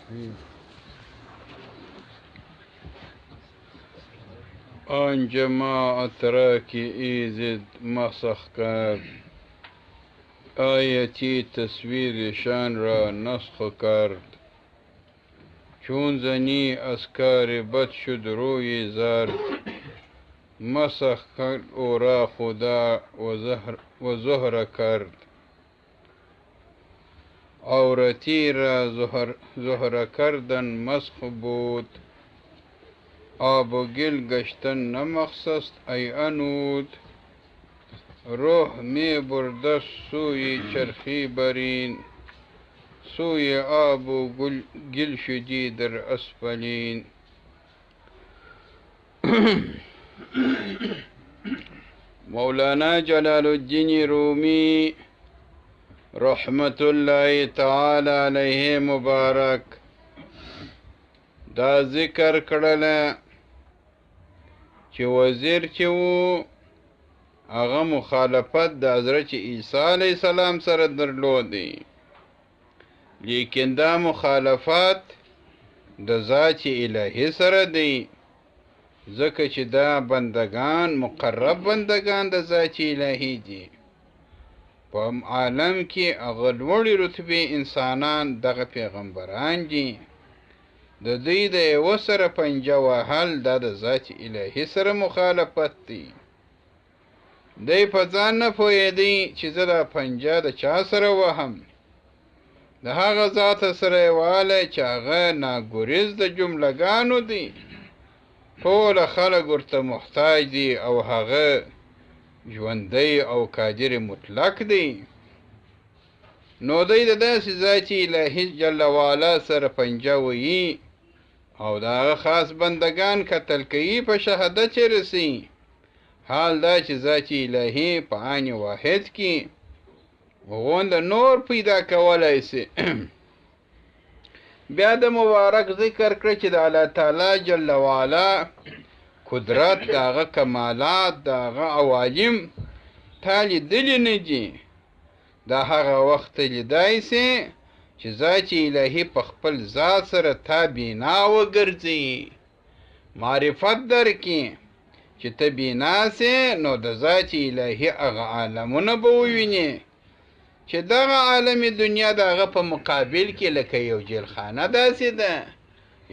الرحیم. آن جماعت را که ایزد مسخ کرد، آیتی تصویرشان را نسخ کرد. چون زنی از کار بد شد روی زرد، مسخ کرد او را خدا و زهره کرد. عورتی را زهره کردن مسخ بود، آب و گل گشتن نه مخص است ای انود. روح می بردش سوی چرخی برین، سوی آب و گل شدی در اسفلین. مولانا جلال الدین رومی رحمت الله تعالی علیه مبارک دا ذکر کړله چې وزیر چې وو هغه مخالفت د حضرت عیسی علیه السلام سره درلودی، لیکن دا مخالفت د ذات الهي سره دی، ځکه چې دا بندگان مقرب بندگان د ذات الهي دي. په عالم کې هغه لوړې رتبې انسانان دغه پیغمبران دي، د دوی د یوه سره پنجه وهل دا د ذات الهي سره مخالفت دی. دی په ځان نه پوهېدی چې زه دا پنجه د چا سره وهم، د هغه ذات سره یې والی چې هغه ناګریز د جملهګانو دی، ټوله خلک ورته محتاج دي او هغه ژوندی او قادر مطلق دی. نو دی د داسې ذات الهي جل وعلا سره پنجه وهي او د هغه خاص بندگان قتل کوي، په شهادت یې رسي. حال دا چې ذات الهي په آن واحد کې غونده نور پیدا کولی سي. بیا د مبارک ذکر کړه چې د الله تعالی جل وعلا قدرت، د هغه کمالات، د هغه عوالم تا لیدلي نه دي. دا هغه وخت لیدای سي چې ذات الهي په خپل ذات سره تا بینا وګرځي، معرفت درکې. چې ته بینا سې نو د ذات الهي هغه عالمونه به ووینې چې دغه عالم دنیا د هغه په مقابل کې لکه یو جیلخانه داسې ده،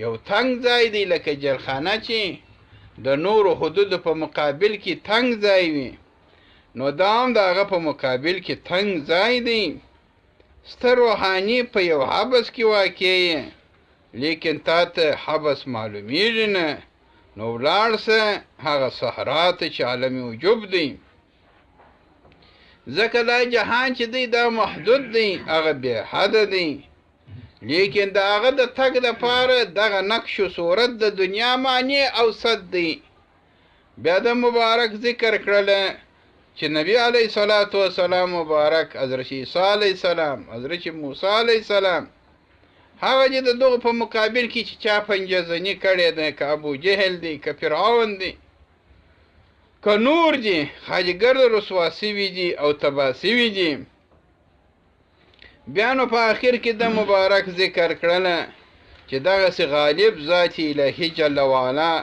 یو تنګ ځای دی، لکه جیلخانه چې د نورو حدودو په مقابل کې تنګ ځای وي، نو دا هم د هغه په مقابل کې تنګ ځای دی. ستر روحاني په یو حبس کې واقع یې، لیکن تا ته حبس معلومیږي نه، نو ولاړ سه هغه صحرا ته چې عالم وجوب دی. ځکه دا جهان چې دی دا محدود دی، هغه بې حده دی، لیکن د هغه د تګ دپاره دغه نقش و صورت د دنیا معنی او صد دی. بیا د مبارک ذکر کړله چې نبی علیه الصلاة والسلام مبارک، حضرت عیسی علیه السلام، حضرت موسی علیه السلام، هغه چې د دغو په مقابل کې چې چا پنجه زني کړې ده، که ابو جهل دی، که فرعون دی، که نور دي، خاجګر رسوا سوي دي او تباه سوي دي. بیا نو په آخر کې د مبارک ذکر کړله چې دغسې غالب ذات الهي جل وعلا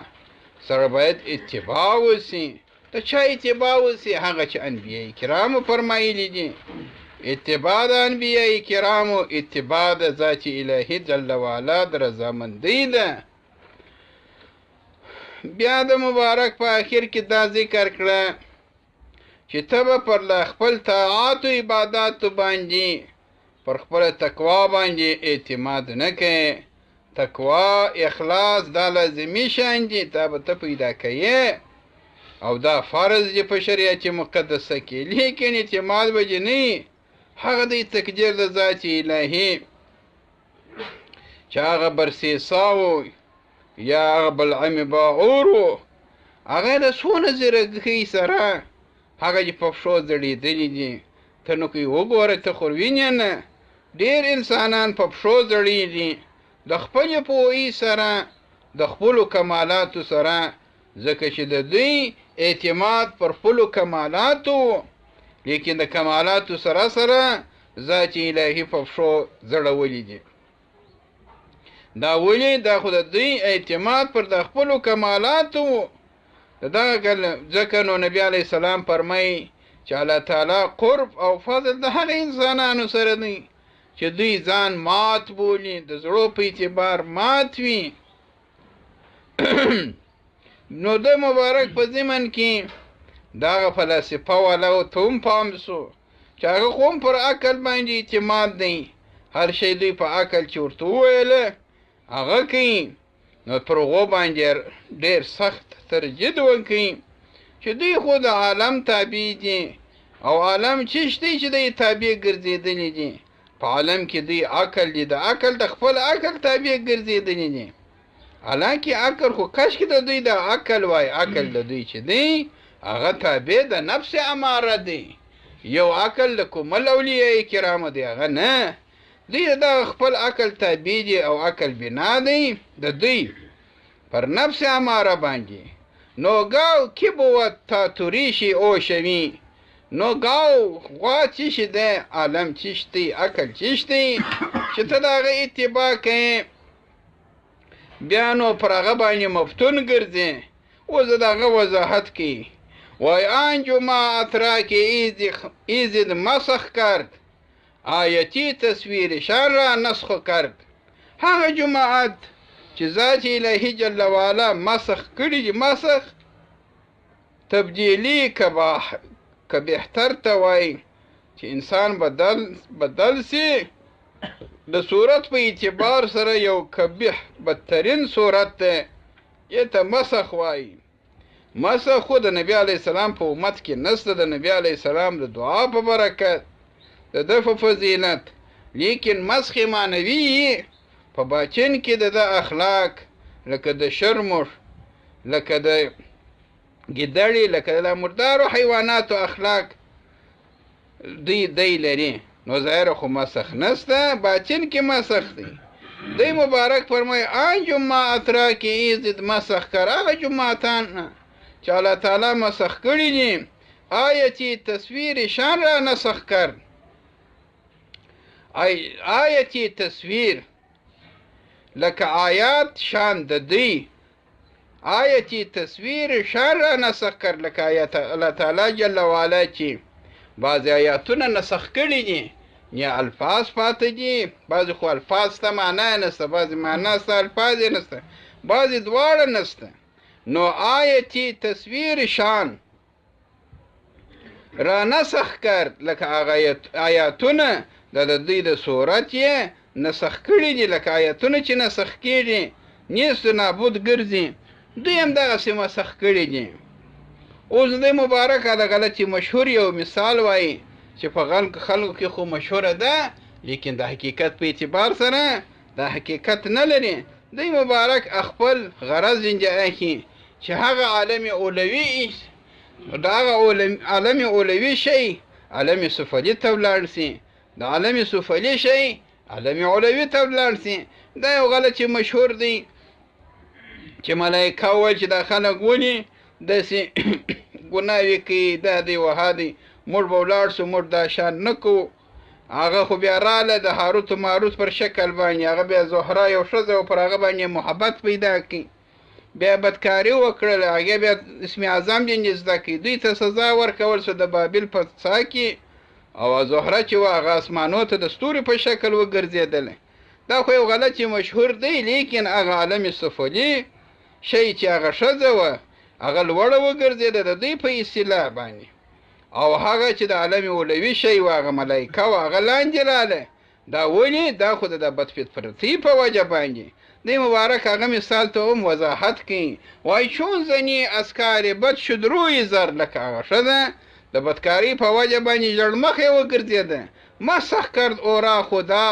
سره باید اتباع وسي. د چا اتباع وسي؟ هغه چې انبیاء کرامو فرمایلي دي. اتباع د انبیاء کرامو اتباع د ذات الهي جل وعلا د رضامندۍ ده. بیا د مبارک په آخر کې دا ذکر کړه چې ته به پر خپل طاعات و عباداتو باندې، پر خپله تقوا باندې اعتماد نه کوې. تقوا اخلاص دا لازمي شیان دي، دا به ته پیدا کوې او دا فرض دی په شریعت مقدسه کې، لیکن اعتماد به دې نه وي. هغه دی تقدیر د ذات الهي چې هغه برسیسا و یا هغه بلعم باعور و، هغه د څونه ځیرکۍ سره هغه چې په پښو ځړېدلي دي، ته نو که وګوره ته خو وینې نه، ډېر انسانان په پښو ځړېږي د خپلې پوهې سره، د خپلو کمالاتو سره، ځکه چې د دوی اعتماد پر خپلو کمالاتو، لیکن د کمالاتو سره سره ذات الهي په پښو ځړولي دي. دا ولې؟ دا خو د دوی اعتماد پر د خپلو کمالاتو وو. دغه ځکه نو نبی علیه السلام فرمایي چې الله تعالی قرب او فضل د هغه انسانانو سره دی چې دوی ځان مات بولي، د زړو په اعتبار مات وي. نو د مبارک په ضمن کې دغه فلسفه والو ته هم پام سو چې هغه خو هم پر عقل باندې اعتماد دی، هر شی دوی په عقل چې ورته وویله هغه کوي. نو پر هغو باندې ډېر سخت ترجید وکړي چې دوی خو د عالم تابع دي، او عالم چیش دی چې دوی تابع ګرځېدلي دي. په عالم کې دوی عقل دي، د عقل د خپل عقل تابع ګرځېدلي دي. حالانکه عقل خو کشکې د دوی د عقل وای، عقل د دوی چې دی هغه تابع د نفس اماره دی. یو عقل د کومل اولیاء کرامو دی، هغه نه، دوی د خپل عقل تابع دي او عقل بنا دی د دوی پر نفس اماره باندې. نو گاو کی بود تا توریشي او شوي، نو گاو غوا چیشي دی، عالم چیش دی، عقل چیش دی چې ته د هغه اتباع کوې، بیا نو پر هغه باندې مفتون ګرځې. اوس د هغه وضاحت کوي، وای آن جماعت را کې ایزد مسخ کرد، آیتی تصویر شان را نسخ کرد. هغه جماعت چې ذات الهي جل وعلا مسخ کړي دي، مسخ تبدیلی که بهتر ته وایي چې انسان بدل سي د صورت په اعتبار سره یو قبیح بدترین صورت دی، یې ته مسخ وایي. مسخ خو د نبی علیه السلام په امت کې نسته، د نبی علیه السلام د دعا په برکت، د ده په فضیلت، لیکن مسخ معنوي په باطن کې د ده اخلاق لکه د شرمښ، لکه د ګیدړې، لکه د مردارو حیواناتو اخلاق دی لري. نو ظاهره خو مسخ نسته، باطن کې مسخ دی. دی مبارک فرمایي آن جماعت را کې ایزد مسخ کر، هغه جماعتان چې الله تعالی مسخ کړي دي، آیتي تصویر شان را نسخ کر. آیتي تصویر لکه آیات شان د دوی، آیتي تصویر شان را نسخ کر، لکه آیات الله تعالی جل وعلا چې بعضې آیاتونه نسخ کړي دي، یا الفاظ پاتې دي، بعضې خو الفاظ ته معنا یې نسته، بعضې معنا سته الفاظ یې نسته، بعضې دواړه نسته. نو آیتي تصویر شان را نسخ کرد، لکه هغه آیاتونه د دوی د صورت یې نسخ کړي دي، لکه آیاتونه چې نسخ کېږي نیست نابود ګرځي، دوی هم دغسې مسخ کړي دي. اوس د مبارک د غلطي مشهور یو مثال وایي چې په خلکو کې خو مشهوره ده، لیکن د حقیقت په اعتبار سره د حقیقت نه لري. دی مبارک خپل غرض اینجا اخي چې هغه عالم اولوي، د هغه عالم اولوي شی عالم سفلي ته ولاړ سي، د عالم سفلي شی عالم علوي ته ولاړ سي. دا یو غلط چې مشهور دی چې ملایکه وویل چې دا خلک ولې داسې ګناوې کوي، دا دی وها دی، موږ به ولاړ سو، موږ دا شان نه کوو. هغه خو بیا راله د هاروت و ماروت پر شکل باندې، هغه بیا زهره یو ښځه وه، پر هغه باندې محبت پیدا کړي، بیا بدکاري وکړله، هغې بیا اسم اعظم دې زده کړي، دوی ته سزا ورکول سو د بابل په څاه کې. او زهره چې وه هغه اسمانو ته د ستوري په شکل وګرځېدله. دا خو یو غلط چې مشهور دی، لیکن هغه عالم سفلي شی چې هغه ښځه وه هغه لوړه وګرځېده د دوی په اصطلاح باندې، او هغه چې د عالم علوي شی وه هغه ملایکه وه هغه لاندې راله. دا ولې؟ دا خو د بدفطرتۍ په وجه باندې. دی مبارک هغه مثال ته هم وضاحت کوي، وایي چون ځنې اسکار بد شد روی زر، لکه هغه ښځه د بدکارۍ په وجه باندې ژړمخې وګرځېده، مسخ کرد اورا خدا،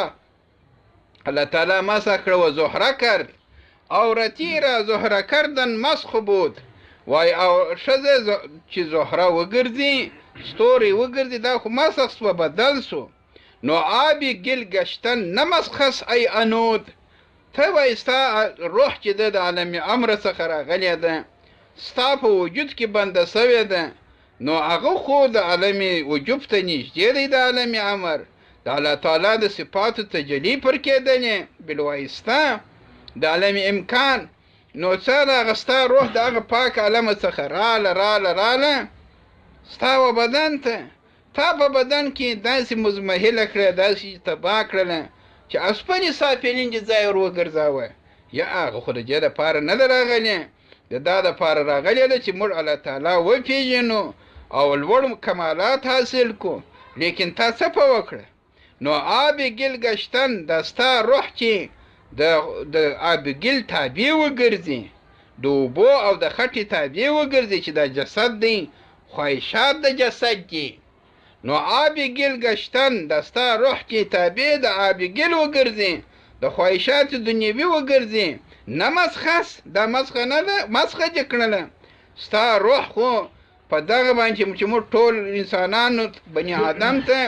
الله تعالی مسخ کړه و زهره کرد، عورتی را زهره کردن مسخ بود. وای او ښځه چې زهره وګرځي، ستوری وګرځي، دا خو مسخ سوه، بدل سو. نو آبی ګل ګشتن نه مسخس ای انود، ته وایي ستا روح چې ده د عالم امر څخه راغلی ده، ستا په وجود کې بنده سوې ده، نو هغه خو د عالم وجوب ته نږدې دی، د عالم امر د الله تعالی د صفاتو تجلی پر کېدلې بالواسطه. د عالم امکان. نو څه راغه ستا روح د هغه پاک عالم څخه راله راله راله ستا و بدن ته، تا په بدن کې داسې مضمحله کړه، داسې تباه کړله چې اسپنې ساپېلین دې ځای ور وګرځاوه. یا هغه خو د دې دپاره نه ده راغلې، د دا دپاره راغلې ده چې موږ الله تعالی وپېژنو او لوړ کمالات حاصل کړو. لیکن تا څه په وکړه؟ نو آب ګل ګشتن، دا ستا روح چې د آب ګل تابع وګرځي، د اوبو او د خټې تابع وګرځي چې دا جسد دی، خواهشات د جسد دي. نو آب ګل ګشتن، دا ستا روح چې تابع د آب ګل وګرځي، د خواهشات دنیوي وګرځي، نه مسخس، دا مسخه نه ده، مسخه دې کړله. ستا روح خو په دغه باندې چې موږ ټول انسانانو بني آدم ته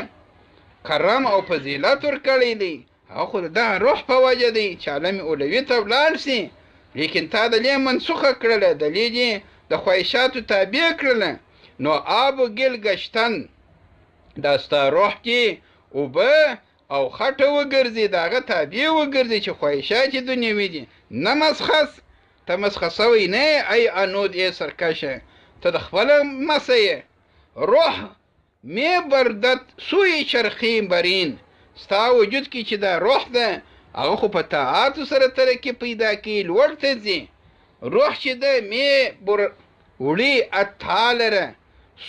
کرم او فضیلت ورکړی دی، هغه خو د دغه روح په وجه دی چې عالم اولوي ته ولاړ سي. لیکن تا د لې منسوخه کړله، د لې دې د خواهشاتو تابع کړله. نو آب و ګل ګشتن، دا ستا روح کې اوبه او خټه وګرځي، د هغه تابع وګرځي چې خواهشات یې دنیوي دي، نه مسخس. ته مسخه سوی نه یې ای انود ای سرکشه، ته د خپله مسه یې. روح می بردت سوی چرخی برین، ستا وجود کې چې دا روح ده هغه خو په طاعاتو سره ترقي پیدا کوي، لوړ ته ځي. روح چې ده می بر وړي اتا لره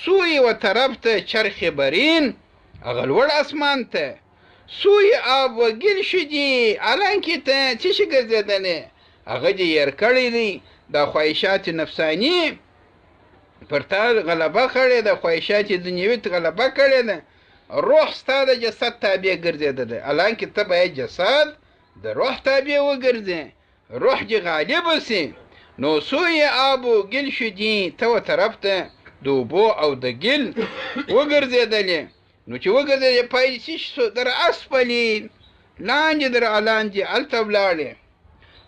سوی و طرف ته چرخ برین، هغه لوړ اسمان ته. سوی آب و ګل شدي، الانکې ته څه شي ګرځېدلې؟ هغه دې هېر کړی دی، دا خواهشات نفساني پر تا غلبه کړې ده، خواهشات دنیوي ته غلبه کړې ده. روح ستا د جسد تابع ګرځېدلی، الانکې ته باید جسد د روح تابع وګرځې، روح دې غالب سي. نو سوی آب و ګل شدي، ته و طرف ته د اوبو او د ګل وګرځېدلې. نو چې وګرځېدلې پای څه شو؟ در اسفلین، لاندې در لاندې هلته ولاړې.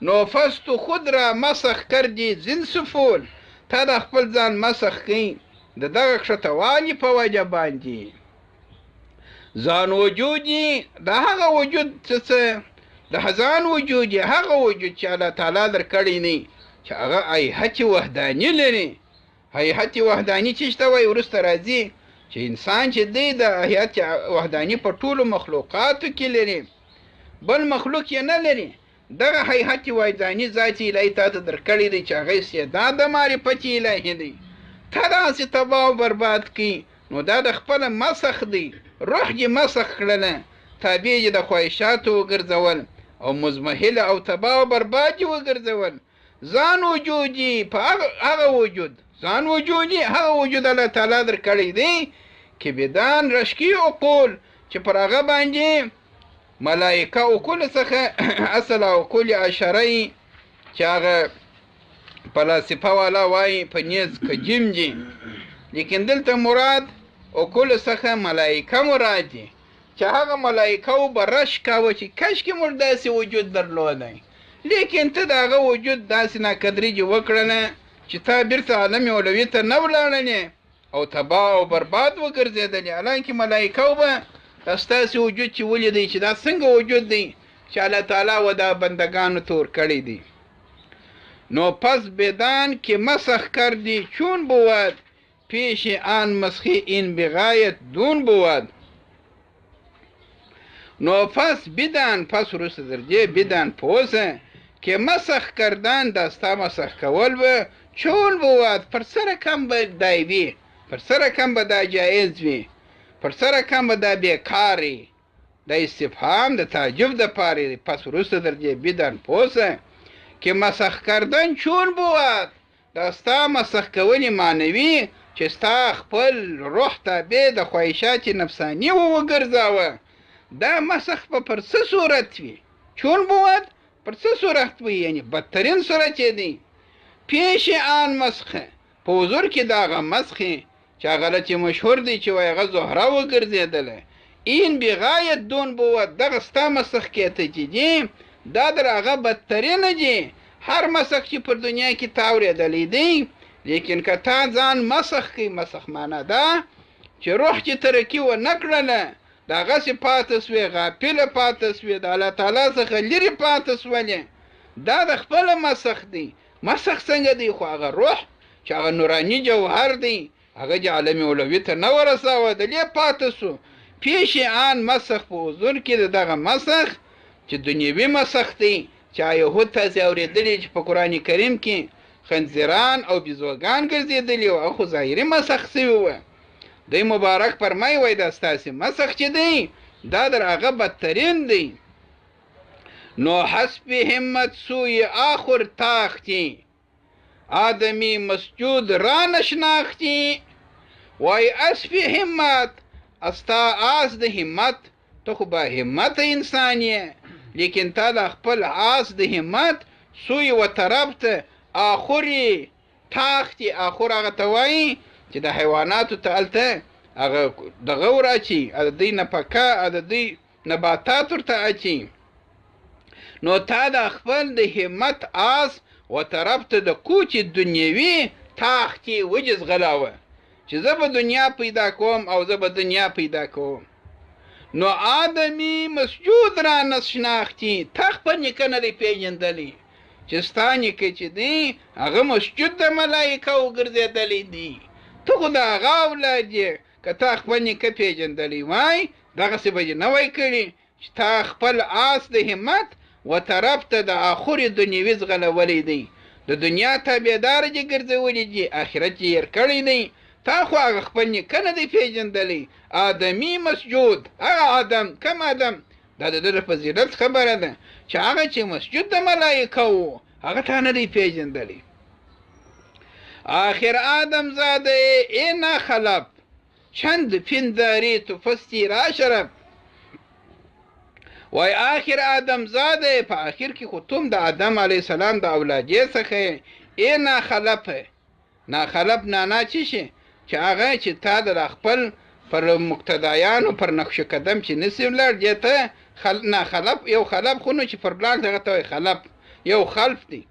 نو فستو خود را مسخ کردې زین سفول، تا د خپل ځان مسخ کړي د دغه کښته والي په وجه باندې. ځان وجودي د هغه وجود څه د ځان وجودي هغه وجود چې الله تعالی درکړی دی، چې هغه هیئت وحداني لري. هیئت وحداني چې څه وایي وروسته راځي چې انسان چې دی د هیئت وحداني په ټولو مخلوقاتو کې لري، بل مخلوق یې نه لري. دغه هیئت وحداني ذات الهي تا ته درکړی دی چې هغه استعداد د معرفت الهي دی، ته داسې تباه او برباد کړي. نو دا د خپله مسخ دی، روح دې مسخ کړله، تابع دې د خواهشاتو وګرځول او مضمحله او تباه او برباد دې وګرځول. ځان وجودي په هغه وجود، ځان وجودي هغه وجود الله تعالی درکړی دی کې بدان رشکي عقول، چې پر هغه باندې ملائکه عقول څخه اصل عقول عشره چې هغه فلاسفه والا وایي په نیز قدیم دي، لیکن دلته مراد عقول څخه ملائکه مراد دي، چې هغه ملائکه به رشک کاوه چې کاشکې موږ داسې وجود درلودی، لیکن ته د هغه وجود داسې ناقدري دې وکړله چې تا بیرته عالم علوي ته نه ولاړلې او تباه او برباد وګرځېدلې. حالانکې ملائکه به ستاسې وجود چې ولیدی چې دا څنګه وجود دی چې الله تعالی و دا بندګانو ته ورکړی دی. نو پس بدان کې مسخ کردی چون بود، پیش آن مسخی این بغایت دون بود. نو پس بدان، پس وروسته در دې بدان پوه سه کې مسخ کردن دا ستا مسخ کول به چون بود، پر څه رقم به دی وي، پر څه رقم به دا جایز وي، پر څه رقم به دا بېکاري، د استفهام د تعجب دپاره دی. پس وروسته در دې بدان پوه سه کې مسخ کردن چون بود، دا ستا مسخ کونې معنوي چې ستا خپل روح تابع د خواهشات نفساني وګرځاوه، دا مسخ به پر څه صورت وي؟ چون بود پر څه صورت وي؟ یعنی بدترین صورت یې دی. پیش آن مسخه، په حضور کې د هغه مسخې چې هغه چې مشهور دی چې وایي هغه زهره وګرځېدله، این بغایت دون بود، دغه ستا مسخ کېته چې دي دا در هغه بدترینه دي. هر مسخ چې پر دنیا کې تا اورېدلی دی، لیکن که تا ځان مسخ کوي، مسخ معنا دا چې روح چې ترقي ونه کړله، د هغسې پاتې سوې، غافله پاتې سوې، د الله تعالی څخه لرې پاتې سولې، دا د خپله مسخ دی. مسخ څنګه دی؟ خو هغه روح چې هغه نوراني جوهر دی، هغه چې عالم علوي ته نه ورساوه، د لې پاتې سو. پیش آن مسخ په حضور کې د دغه مسخ چې دنیوي مسخ دی، چې یهود تاسې اورېدلي چې په قرآن کریم کې خنزیران او بیزوګان ګرځېدلي وو، هغه خو ظاهري مسخ سوي وه. دی مبارک فرمایي وایي دا ستاسې مسخ چې دی دا در هغه بدترین دی. نو حسب همت سوی آخر تاختی آدمی مسجود را نشناختی. وای اسب همت، استا آس د همت، ته خو با همت انسان یې، لیکن تا د خپل آس د همت سوی و طرف ته آخري تاختی. آخر هغه ته وایي چې د حیواناتو ته هلته هغه دغه ور اچي، د دوی نفقه، د دوی نباتات ورته اچي. نو تا د خپل د همت آس و طرف ته د کوچ دنیوي تاختي وجې ځغلاوه چې زه به دنیا پیدا کوم او زه به دنیا پیدا کوم. نو آدمي مسجود را نشناختي، تا خپل نیکه نه دی پېژندلی چې ستا نیکه چې دی هغه مسجود د ملایکه وګرځېدلی دی، ته خو د هغه اولاد یې. که تا خپل نیکه پېژندلی وای دغسې به دې نه وای کړي چې تا خپل آس د همت و طرف ته د آخر دنیوي ځغلولی دی، د دنیا تابعدار دې ګرځولي دي، آخرت دې هېر کړی دی. تا خو هغه خپل نیکه نه دی پېژندلی. آدمي مسجود، هغه آدم، کم آدم، دا د ده د فضیلت خبره ده چې هغه چې مسجود د ملایکه و هغه تا نه دی پېژندلی. آخر آدم زاده ای ناخلف چند پنداری تو فستی را شرف. وای آخر آدم زاده، په آخر کې خو تم د آدم علیه السلام د اولادې څخه یې. ای ناخلف، ناخلف نانا چی شي چې هغه چې تا د خپل پر مقتدایانو پر نقش قدم چې نسی ولاړ، دې ته ناخلف. یو خلف خو نو چې پر لاړ دغه ته وایي خلف، یو خلف دی،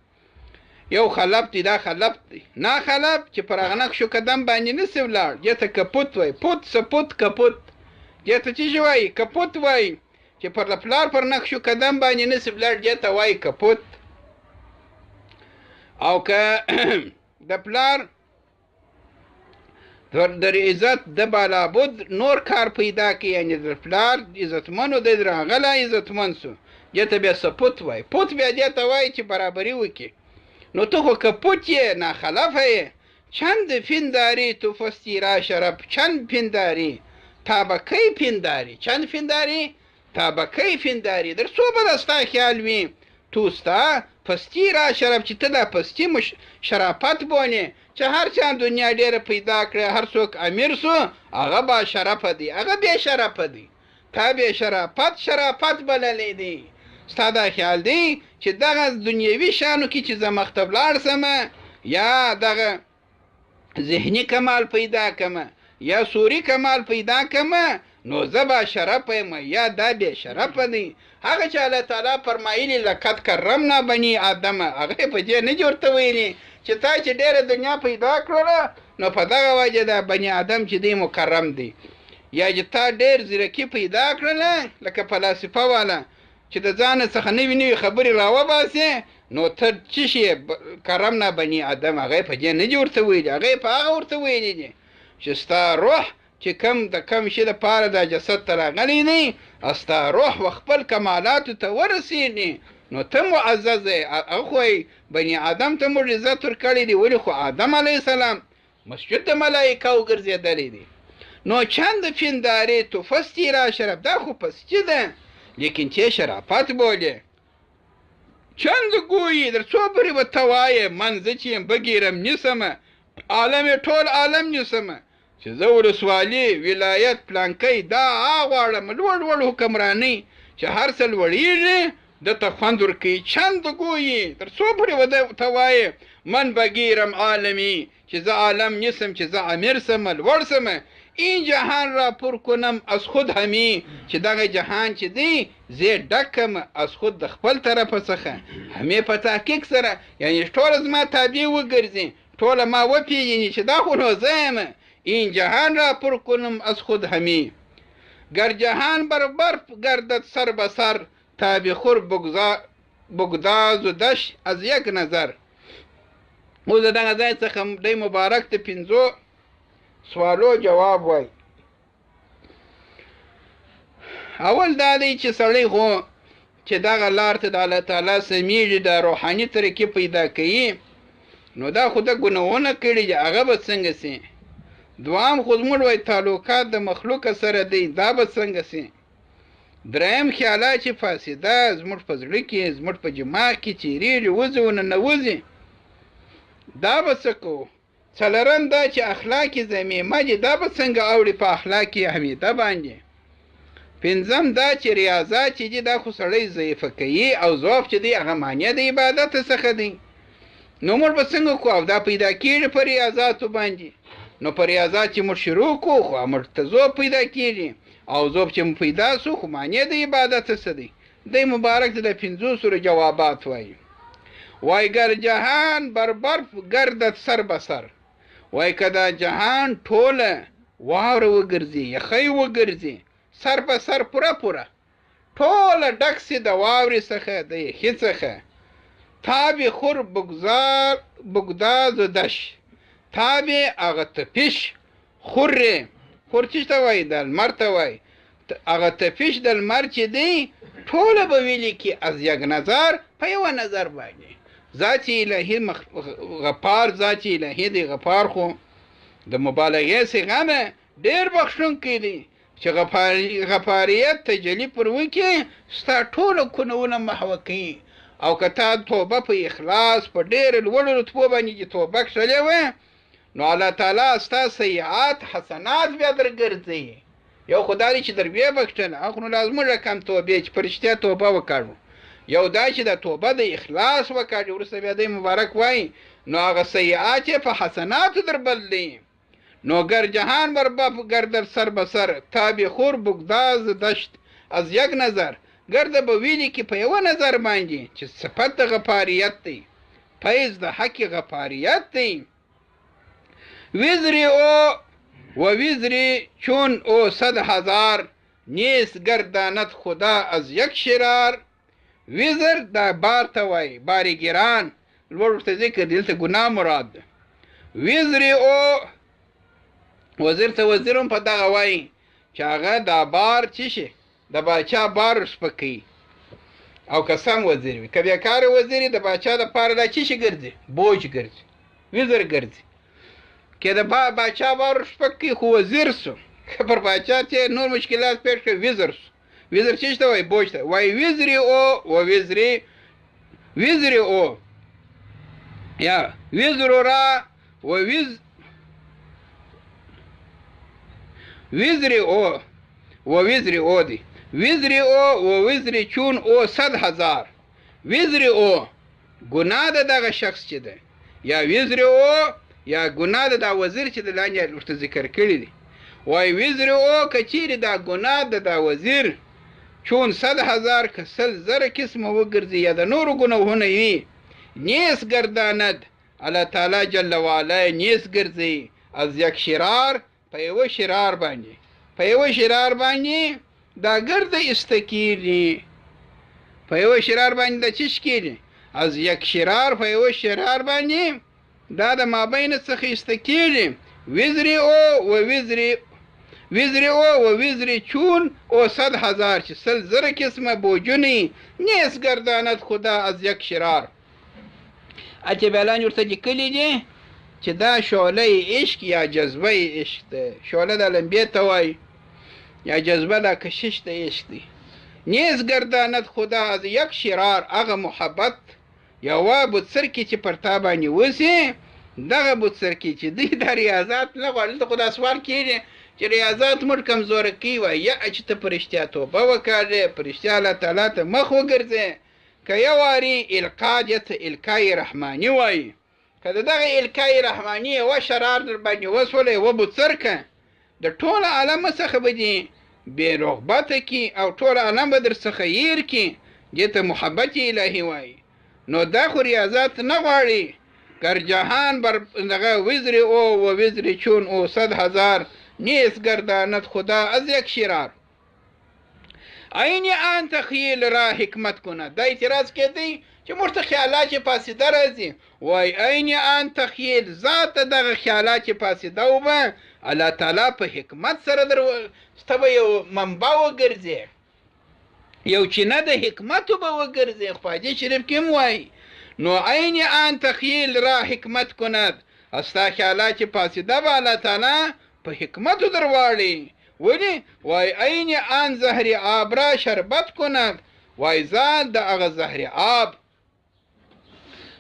یو خلف دی، دا خلف دی. ناخلف چې پر هغه نقش قدم باندې نسی ولاړ، دې ته کپوت وایي، پوت سپوت کپوت، دې ته څه شي وایي؟ کپوت وایي. چې پر پلار پر نقش قدم باندې نسی ولاړ، دې ته وایي کپوت. او که د پلار در عزت د بالابود نور کار پیدا کړي، یعنې د پلار عزتمنو دی راغلی عزتمن سو، دې ته بیا سپوت وایي. پوت بیا دې ته وایي چې برابري وکړي. نو ته خو کپوت یې، ناخلفه یې. چند پنداری تو فستی را شرف، چند پنداری تا به کی پنداری، چند پنداری تا به کی پنداری. در څو به د ستا خیال وي تو ستا پستی را شرف، چې ته دا پستی شرافت بولې چې هر چا دنیا ډېره پیدا کړې، هر څوک امیر سو هغه با شرفه دی، هغه بې شرفه دی، تا بې شرافت شرافت بللی دی. ستا دا خیال دی چې دغه دنیوي شانو کې چې زه مخته ولاړ سم، یا دغه ذهني کمال پیدا کړم یا صوري کمال پیدا کړم، نو زه با شرفه یم، یا دا بې شرفه دی. هغه چې الله تعالی فرمایلي لقد کرمنا بني آدم، هغه یې په دې نه دي ورته ویلي چې تا چې ډېره دنیا پیدا کړله نو په دغه وجه دا بني آدم چې دی مکرم دی، یا چې تا ډېر ځیرکي پیدا کړله لکه فلاسفه والا چې د ځانه څخه نوې نوې خبرې راوباسې، نو ته څه شي کرمنا بني آدم، هغه یې په دې نه دي ورته ویلي. هغه یې په هغه ورته ویلي دي چې ستا روح چې کم د کم شي دپاره دا جسد ته راغلی دی، او ستا روح و خپل کمالاتو ته ورسېږي، نو ته معزز یې. هغه خو یې بني آدم ته موږ عزت ورکړی دی، ولې خو آدم علیه السلام مسجد د ملایکه وګرځېدلی دی. نو چند پندارې تو فستی را شرف، دا خو پستي ده لیکن چې شرافت بولې. چند ګویي در څو پورې به ته وایې من زه چې یم بګیرم نیسمه، عالم یې ټول عالم نیسمه، چې زه ولسوالي ولایت پلانکی دا غواړم، لوړ لوړ حکمراني چې هر څه لوړېږي ده ته خوند ورکوي. چند ګویي تر څو پورې به ته وایې من بګیرم عالمي، چې زه عالم نیسم، چې زه امیر سم لوړ سم، این جهان را پر کنم از خود همی، چې دغه جهان چې دی زه ډک کم از خود د خپل طرفه څخه همې په تحقیق سره، یعنې ټوله زما تابع وګرځي، ټوله ما وپېژني چې دا خو نو زه یم. این جهان را پر کنم از خود همی، گر جهان بر برف گردد سر به سر، تا به خور بګداز و دش از یک نظر. اوس د دغه ځای څخه دی مبارک د پنځو سوالو جواب وایي. اول دا دی چې سړی خو چې دغه لار ته د الله تعالی سمیږي، د روحاني طریقې پیدا کوي، نو دا خو د ګناهونه کړي دي، هغه به څنګه سي؟ دوام خو زموږ وایي تعلقات د مخلوق سره دی، دا به څنګه سي؟ دریم خیالات چې فاسده زموږ په زړه کې، زموږ په دماغ کې تېرېږي، وځي او ننوځي، دا به څه کوو؟ څلورم دا چې اخلاق ذمیمه دي، دا به څنګه اوړي په اخلاق حمیده باندې؟ پنځم دا چې ریاضات چې دي، دا خو سړی ضعیفه کوي او ضعف چې دی هغه معنی د عبادت څخه دی، نو موږ به څنګه کوو؟ او دا پیدا کېږي په ریاضاتو باندې، نو په ریاضات چې موږ شروع کوو خو موږ ته ضعف پیدا کېږي، او ضعف چې مو پیدا سو خو معنی د عبادت څه دی؟ دی مبارک ته د پنځو سورو جوابات وایي. وای ګر جهان بر برف ګردد سر به سر، وای که دا جهان ټوله واوره وګرځي، یخی وګرځي، سر په سر پوره پوره ټوله ډک سي د واورې څخه، د یخي څخه، تابې خور بګزار بګداز و دش، تابې هغه تپش خورې، خور چیش ته وایي؟ د لمر ته وایي. هغه تپش د لمر چې دی ټوله به ویلي کي از یک نظر، په یوه نظر باندې. ذات الهي غفار، ذات الهي دی، غفار خو د مبالغې صیغه ده، ډېر بخښونکی دی، چې غفاریت تجلی پر وکړي ستا ټوله کونونه محوه کوي. او که تا توبه په اخلاص په ډېرو لوړو رتبو باندې چې توبه کښلې وه، نو الله تعالی ستا سیئات حسنات بیا درګرځوي. یو خو دا دی چې در ویې بخښل، هغه خو نو لا زموږ کم توبې چې په رښتیا توبه وکړو. یو دا چې د توبه د اخلاص وکړي، وروسته بیا دی مبارک وایي نو هغه سیئات یې په حسناتو در بدلوي. نو ګر جهان بر بف ګردر سر به سر، تابې خور بګداز دشت از یک نظر، ګرده به ویلي کي په یوه نظر باندې چې صفت د غفاریت دی، فیض د حق غفاریت دی. وزری او و وزری چون او صد هزار، نیست گرداند خدا از یک شرار. وزر دا بار ته وایي، باري ګران لوړ ورته ذکر دی، دلته ګناه مراد ده. وزری او وزیر ته وزیر هم په دغه وایي چې هغه دا بار چی شي، د باچا بار سپکوي، او که سم وزیر وي، که بېکاره وزیر وي د باچا دپاره دا چی شي ګرځي، بوج ګرځي، وزر ګرځي. که د باچا بار سپک کوي خو وزیر سو، که پر باچا ته نور مشکلات پېښ کړي وزر سو. وزر چی ته وایي؟ بوج ته وایي. وزري او و وزري، وزري او یا وزر را و وز وزري او و وزري او دی، وزري او و وزري چون او صد هزار. وزري او ګناه د دغه شخص چې ده، یا وزري او یا ګناه د دا وزیر چې د لاندې ورته ذکر کړي دي. وایي وزري او که چیرې دا ګناه د دا وزیر چون صد هزار که سل زره قسمه وګرځي یا د نورو ګناهونه وي، نیس ګرداند الله تعالی جل وعلا نیس ګرځي از یک شرار، په یوه شرار باندې، په یوه شرار باندې دا ګرده ایسته کېږي، په یوه شرار باندې دا چیش کېږي، از یک شرار، په یوه شرار باندې دا د مابین څخه ایسته کېږي. وزري او و وزري، وزري او و وزري چون او صد هزار چې سل زره قسمه بوجونې نیس ګرداند خدا از یک شرار. اچې بیا لاندې ورته لیکلي دي چې دا شعله عشق یا جذبه عشق ده. شعله د لمبې ته وایي، یا جذبه دا کشش د عشق دی. نیز ګرداند خدا از یک شرار، هغه محبت یوه بڅرکې چې پر تا باندې وسي، دغه بڅرکې چې دوی دا ریاضات نه غواړي. دلته خو دا سوال کېږي چې ریاضات موږ کمزوره کوي، وایي یا چې ته په رښتیا توبه وکاږې، په رښتیا الله تعالی ته مخ وګرځې، که یو واري القا دې ته القای رحماني وایي، که د دغه القای رحماني یوه شرار در باندې وسوله، یوه بڅرکه، د ټول عالم څخه به دې بې رغبته کي او ټول عالم به در څخه هېر کي، دې ته محبت الهي وایي. نو دا خو ریاضت نه غواړي. ګر جهان بر دغه وزري او و وزري چون او صد هزار، نیست گرداند خدا از یک شرار. عین آن تخیل را حکمت کند. دا اعتراض کېدی چې موږ ته خیالات چې فاسده راځي، وای عین آن تخیل ذات دغه خیالات چې فاسده وبه الله تعالی په حکمت سره در ته به یو منبع وګرځي، یو چینه د حکمت به وګرځي. خو په حدیث شریف کې هم وایي نو عین آن تخیل را حکمت کند، ستا خیالات چې فاسده به الله تعالی په حکمت درواړي. ولې؟ وای عین آن زهر آب را شربت کند، وای ذات د هغه زهر آب،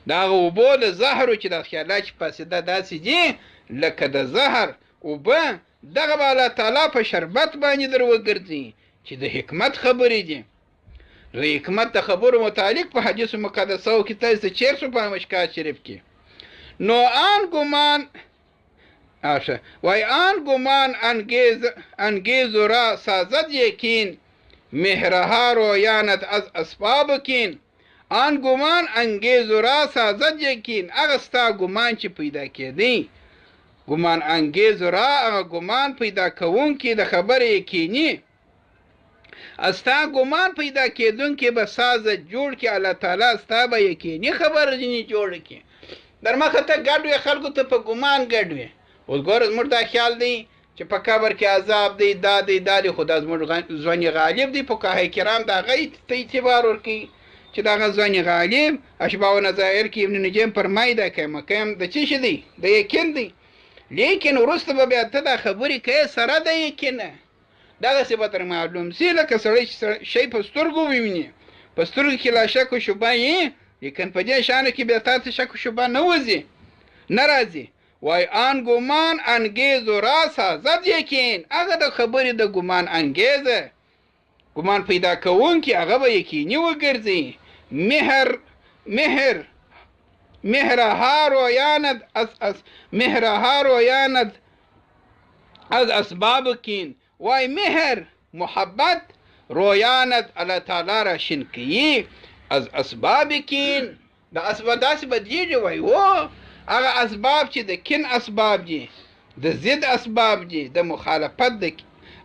د هغه اوبو د زهرو چې د خیالات چې فاسده داسې دي لکه د زهر اوبه، دغه به الله تعالی په شربت باندې در وګرځي چې د حکمت خبرې دي. د حکمت د خبرو متعلق په حدیث مقدسو کې تاسو ته چېرته په مشکات شریف کې نو آن ګمان آشه وای آن ګمان انگیز را سازد یقین مهرها رویانت از اسباب کین. آن ګمان انگیز را سازد یقین، هغه ستا ګمان چې پیدا کېدی، ګمان انگیز را هغه ګمان پیدا کوونکی د خبرې یقیني، ستا ګمان پیدا کېدونکی به سازه جوړ کړي، الله تعالی ستا به یقیني خبره ځینې جوړ کړي. در مخه ته ګډ وې، خلکو ته په ګمان ګډ وې. اوس ګوره زموږ دا خیال دی چې په قبر کې عذاب دی، دا دی دا دی، خو دا زموږ ځواني غالب دی. فقهای کرام د هغه ته اعتبار ورکوي چې د هغه ځواني غالب اشباه و نظایر کې ابن نجیم فرمایي دا قیم مقام د څه شي دی؟ د یقین دی. لیکن وروسته به بیا ته دا خبرې کوې سره د یقینه، دغسې به تر معلوم سي لکه سړی چې شی په سترګو وویني، په سترګو کې لا شک و شبه یي، لیکن په دې شانو کې بیا تا ته شک و شبه نه وځي، نه راځي. وای آن ګمان انګیز را سازد یقین، هغه د خبرې د ګمان انګیزه، ګمان پیدا کوونکي هغه به یقیني وګرځي. مهر مهر مهرها رویاند از از مهرها رویاند از اسباب کین. وای مهر محبت رویاند الله تعالی را شین کوي از اسباب کین. د اسباب داسې بدلیږي. وای و هغه اسباب چې د کین اسباب دي، د ضد اسباب دي، د مخالفت د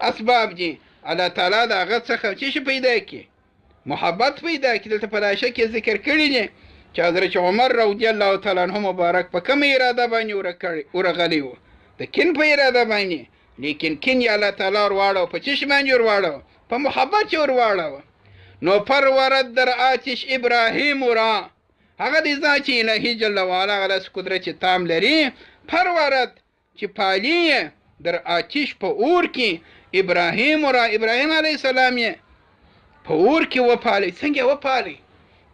اسباب دي، الله تعالی د هغه څخه څه شي پیدا کړي؟ محبت پیدا کړي. دلته په راشده کې ذکر کړي دي چې حضرت عمر رضی الله تعالی عنه مبارک په کومه اراده باندې ورغلی و؟ د کین په اراده باندې. لیکن کین یې الله تعالی ورواړو، په څه شي باندې ورواړو؟ په محبت یې ورواړوه. نو پرورد در آتش ابراهیم را، هغه د ذات چې الهي جل وعلا هغه داسې قدرت چې تام لري، پرورد چې پالي یې در آتش په اور کې ابراهیم را، ابراهیم علیه السلام یې په اور کې وپالی. څنګه یې وپالی؟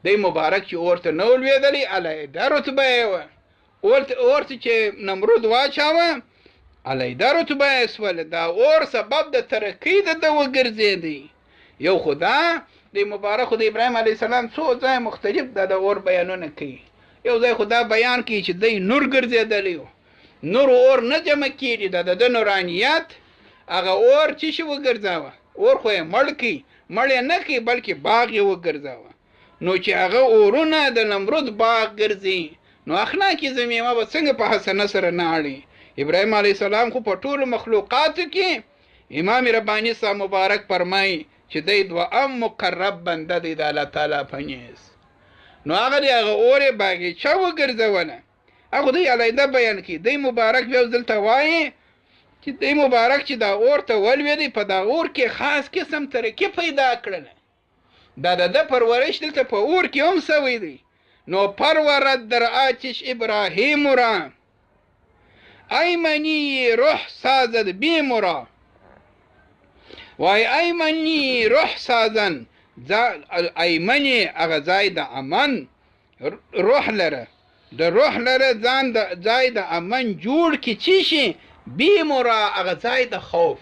دی مبارک چې اور ته نه و لوېدلی، علیحده رتبه یې وه. اور ته چې نمرود واچاوه، علیحده رتبه یې سوله. دا اور سبب د ترقۍ د ده وګرځېدی. یو خو دا دی مبارک خو د ابراهیم علیه السلام څو ځای مختلف دا د اور بیانونه کوي. یو ځای خو دا بیان کوي چې دی نور ګرځېدلی و، نور اور نه جمع کېږي، دا د ده نورانیت هغه اور څه شي وګرځاوه؟ اور خو یې مړ کړي، مړ یې نه کړي بلکې باغ یې وګرځاوه. نو چې هغه اورونه د نمرود باغ ګرځي، نو اخلاقي ذمیمه به څنګه په حسنه سره نه اړي؟ ابراهیم علیه السلام خو په ټولو مخلوقاتو کې امام رباني صاحب مبارک فرمایي چې دی دوهم مقرب بنده دی د الله تعالی په نیز. نو هغه دی هغه اور یې باغیچه وګرځوله. هغه دی علیحده بیان کړي. دی مبارک بیا اوس دلته وایي چې دی مبارک چې دا اور ته ولوېدی، په دا اور کې خاص قسم ترقي پیدا کړله. دا د ده پرورش دلته په اور کې هم سوی دی. نو پرورد در آتش ابراهیم را، ایمنی روح سازد بیم را. وای ایمنی روح سازن، ایمنی هغه ځای د امن روح لره، د روح لره ځان د ځای د امن جوړ کړي. چی شي؟ بیم را، هغه ځای د خوف،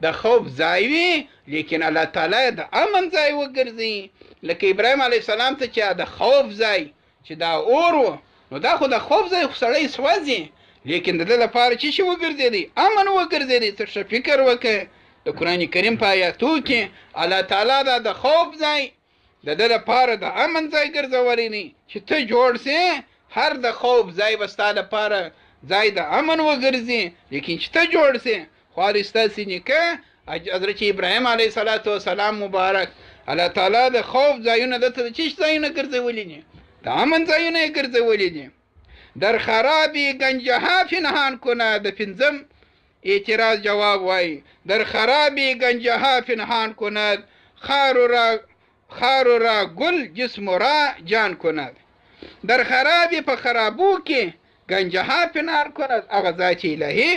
د خوف ځای وي، لیکن الله تعالی د امن ځای وګرځي. لکه ابراهیم علیه السلام ته چې د خوف ځای چې دا اور و، نو دا خو د خوف ځای خو سړی سوځي، لیکن د ده لپاره چې شي وګرځېدی؟ امن وګرځېدی. ته ښه فکر وکړه د قرآن کریم په آیاتو کې الله تعالی دا د خوف ځای د ده لپاره د امن ځای ګرځولی دی چې ته جوړ سې، هر د خوف ځای به ستا لپاره ځای د امن وګرځي، لیکن چې ته جوړ سې، خو هلې ستاسې نیکه حضرت ابراهیم علیه السلام مبارک الله تعالی د خوف ځایونه ده ته د چیش ځایونه ګرځولي دي؟ د امن ځایونه یې ګرځولي دي. در خرابي ګنجها پنهان کنه، د پنځم اعتراض جواب وایي، در خرابي ګنجها پنهان کند، خار را ګل جسم را جان کند. در خرابي په خرابو کې ګنجها پنهان کند، هغه ځای چې الهي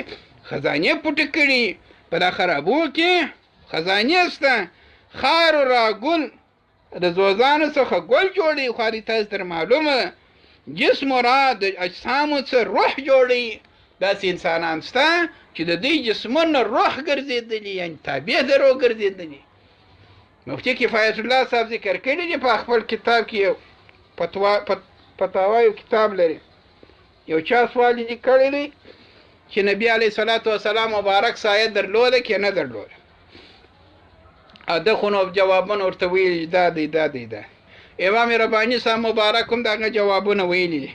خزانې پټې کړي، په دا خرابو کې خزانې سته. خار را ګل د زوزانو څخه ګل جوړوي، خو دې تاسو ته معلومه ده، جسم را د اجسامو څخه روح جوړوي. داسې انسانان سته چې د دوی جسمونه روح ګرځېدلي، یعنې تابع د روح ګرځېدلي. مفتي کفایت الله صاحب ذکر کړي دي په خپل کتاب کې، یو فتاوا یو کتاب لري، یو چا سوال یې کړی دی چې نبي علیه الصلاة والسلام مبارک سایه درلوده که نه درلوده؟ ده خو نو جوابونه ورته ویلي، دا دی دا دی دا. امام رباني صاحب مبارک هم دغه جوابونه ویلي دي.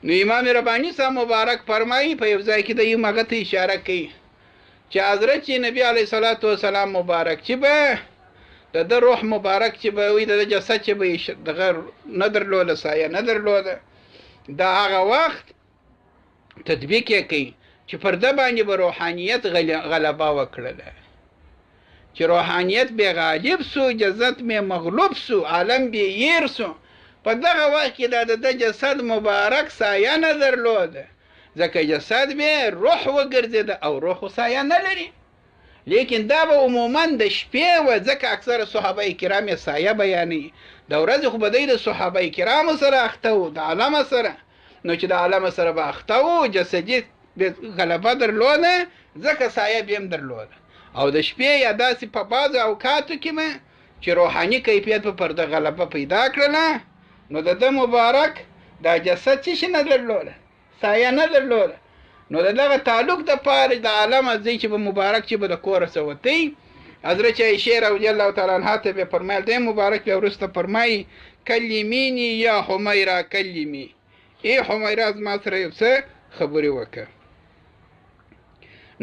نو امام رباني صاحب مبارک فرمایي په یو ځای کې د یو هغه ته اشاره کوي چې حضرت نبي علیه الصلاة والسلام مبارک چې به د ده روح مبارک چې به وي، د ده جسد چې به یې دغه نه درلوده، سایه نه درلوده، دا هغه وخت تطبیق یې کوي چې پر ده باندې به روحانیت غلبه وکړله، چې روحانیت به غالب سو، جسد به مغلوب سو، عالم به ییر سو. په دغه وخت کې دا د ده جسد مبارک سایه نه درلوده، ځکه جسد به روح وګرځېده او روح سایه نه لري. لیکن دا به عموما د شپې وه، ځکه اکثره صحابه کرام یې سایه بیانوي. د ورځې خو به دی د صحابه کرامو سره اخته وو، د عالمه سره، نو چې د عالمه سره به اخته وو، جسدي غلبه درلوده، ځکه سایه به هم درلوده. او د شپې یا داسې په بعضو اوقاتو کې به چې روحاني کیفیت به پر ده غلبه پیدا کړله، نو د ده مبارک دا جسد څه شي نه درلوده، سایه نه درلوده. نو د دغه تعلق دپاره د عالمه ځای چې به مبارک چې به د کوره څه وتی، حضرت عایشې رضی الله تعالی عنها ته به فرمایل، دی مبارک بیا وروسته فرمایي کلمیني یا حمیرا کلمي، ای حمیرا زما سره یو څه خبرې وکړه.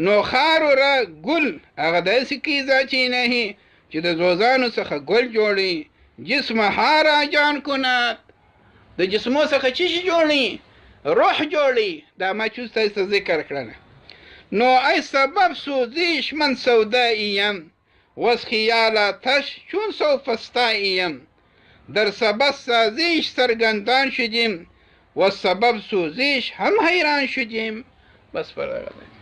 نو خار را ګل هغه داسې کوي چې نه چې د زوزانو څخه ګل جوړوي، جسم هارا جان کند، د جسمو څخه څه شي جوړوي؟ روح جوړوي. دا ما چې اوس تاسو ته ذکر کړله. نو ای سبب سوزیش من سوداییم وز خیال آتش چون سوفسطاییم، در سبب سازیش سرگندان شدیم و سبب سوزیش هم حیران شدیم. بس پر دغه دی.